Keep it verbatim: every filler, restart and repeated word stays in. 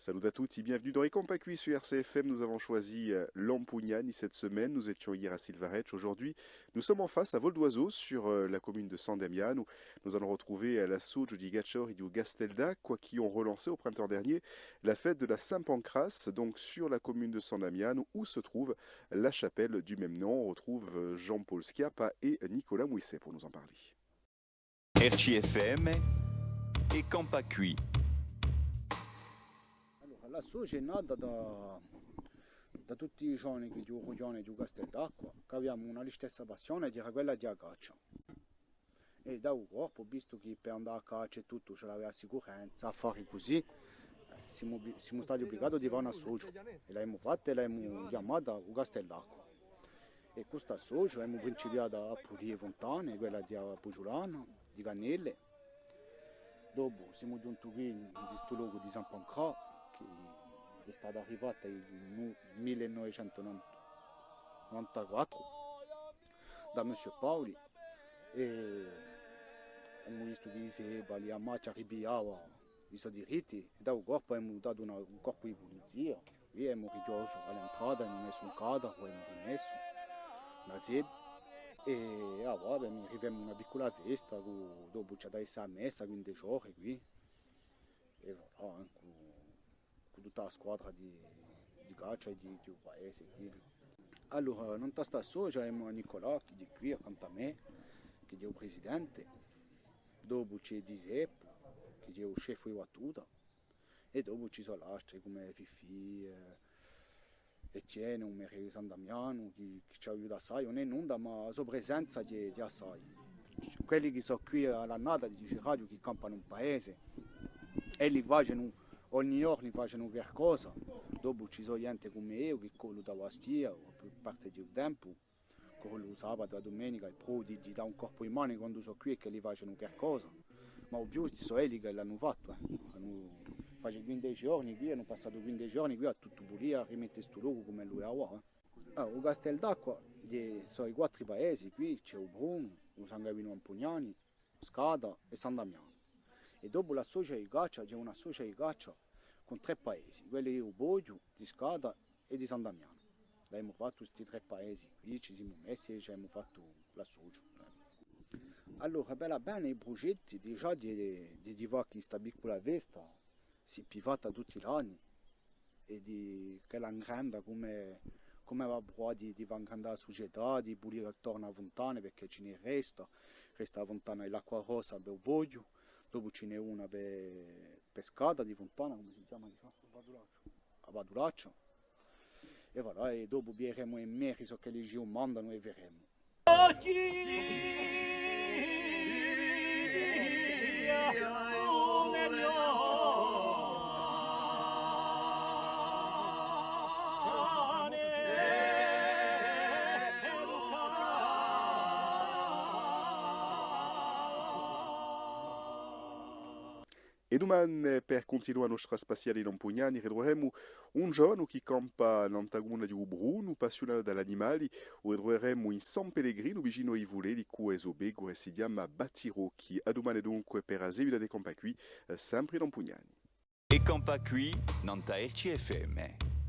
Salut à tous et bienvenue dans È campà quì sur R C F M. Nous avons choisi, euh, l'Ampugnani cette semaine. Nous étions hier à Silvarecciu. Aujourd'hui, nous sommes en face à Voldoiseau, sur, euh, la commune de San Damianu. Nous allons retrouver, euh, l'associu di cacciadori di u Castel d'Acqua qui ont relancé au printemps dernier la fête de la Saint-Pancrace, donc sur la commune de San Damianu, où se trouve la chapelle du même nom. On retrouve, euh, Jean-Paul Schiappa et Nicolas Mouisset pour nous en parler. R C F M, È campà quì. Allora, l'associu hè nata da, da tutti i ghjovani di u rughjone di u Castel d'Acqua, chì aviamu una listessa passione, chì era quella di a caccia. È da u corpu, vistu chì per andà à caccia è tuttu ci l'avia a sicurenza, affari cusì, eh, simu, simu stati ubligati di fà un associu. È l'avemu fatta è l'avemu chjamata u Castel d'Acqua. È cù st'associu avemu principiatu à pulì e funtane, quella di a Pugiulana, di Cannelle. Dopu simu ghjunti quì in stu locu di San Pancrà, chì hè stata arrivata in u mille novecentu novantaquattru da Monsieur Paoli, è avemu vistu chì i zebali, a machja ripigliava i so diritti, è da u corpu avemu datu una, un corpu di pulizia. Quì avemu richjosu à l'entrata, avemu messu un cataru, avemu rimessu una zebba, è avà avemu, arrivemu à una piccula festa, cù, dopu ci hà da essa a messa, quindeci ore quì, è voilà, eh, cù, cù tutta a squadra di, di caccia è di, di u paese quì. Allora, nant'à st'associu avemu à Nicolà, chì hè quì accantu à mè, chì hè u presidente, dopu ci hè Zippu, chì hè u chef di battuta, è dopu ci sò l'altri, cum'è Fifì, eh, Etienne, u merre di San Damianu, chì, chì ci aiuta assai, ùn hè nunda, ma a so presenza hè, hè assai. Quelli chì sò quì à l'annata, diceraghju, chì campanu in paese, elli facenu, ogni ghjornu facenu qualcosa, dopu ci sò ghjente cum'è eiu, chì collu da Bastia, a più parte di u tempu, collu u sabatu, a dumenica, è provu di, di dà un colpu di manu quandu sò quì è ch'elli facenu qualcosa. Ma u più sò elli chì l'anu fattu, eh. Anu, face quindeci ghjorni quì, anu passatu quindeci ghjorni quì à tuttu pulì, à rimette stu locu cum'ellu hè avà, eh. Ah, u Castel d'Acqua, hè, sò i quattru paesi, quì ci hè u Brunu, u San Gavinu Ampugnani, Scata è San Damianu. È dopu l'associu di caccia, ci hè un'associu di caccia cù trè paesi, quelli di u Poghju, di Scata è di San Damianu. L'avemu fattu sti trè paesi quì, ci simu messi è ci avemu fattu l'associu. Allora, per a bene i prugetti, digià, di, di, di fà chì sta piccula festa si pò fà tutti l'anni, è di, ch'ella ingranda cum'è, cum'è avà pruvatu di, di fà ingrandà a sucetà, di pulì attornu à a funtana, perchè ci ne resta, resta a funtana di l'Acqua Rossa per u Poghju, dopu ci n'hè una per, per Scata di funtana, cumu si chjama, dicemu? A Padulaccia. A Padulaccia. È voilà, è dopu videremu i merri ciò ch'elli ci dumandanu è videremu. È dumane, per cuntinuà a nostra spassiata in Ampugnani, ritruveremu un ghjovanu chì campa nant'à a cumuna di u Brunu, appassiunatu da l'animali, u ritruveremu in San Pellegrinu, vicinu à i Fulelli, cù e so pecure, si chjama Battirocchi. À dumane dunque per a seguita di È campà quì, eh, sempre in Ampugnani. È campà quì, nant'à R C F M.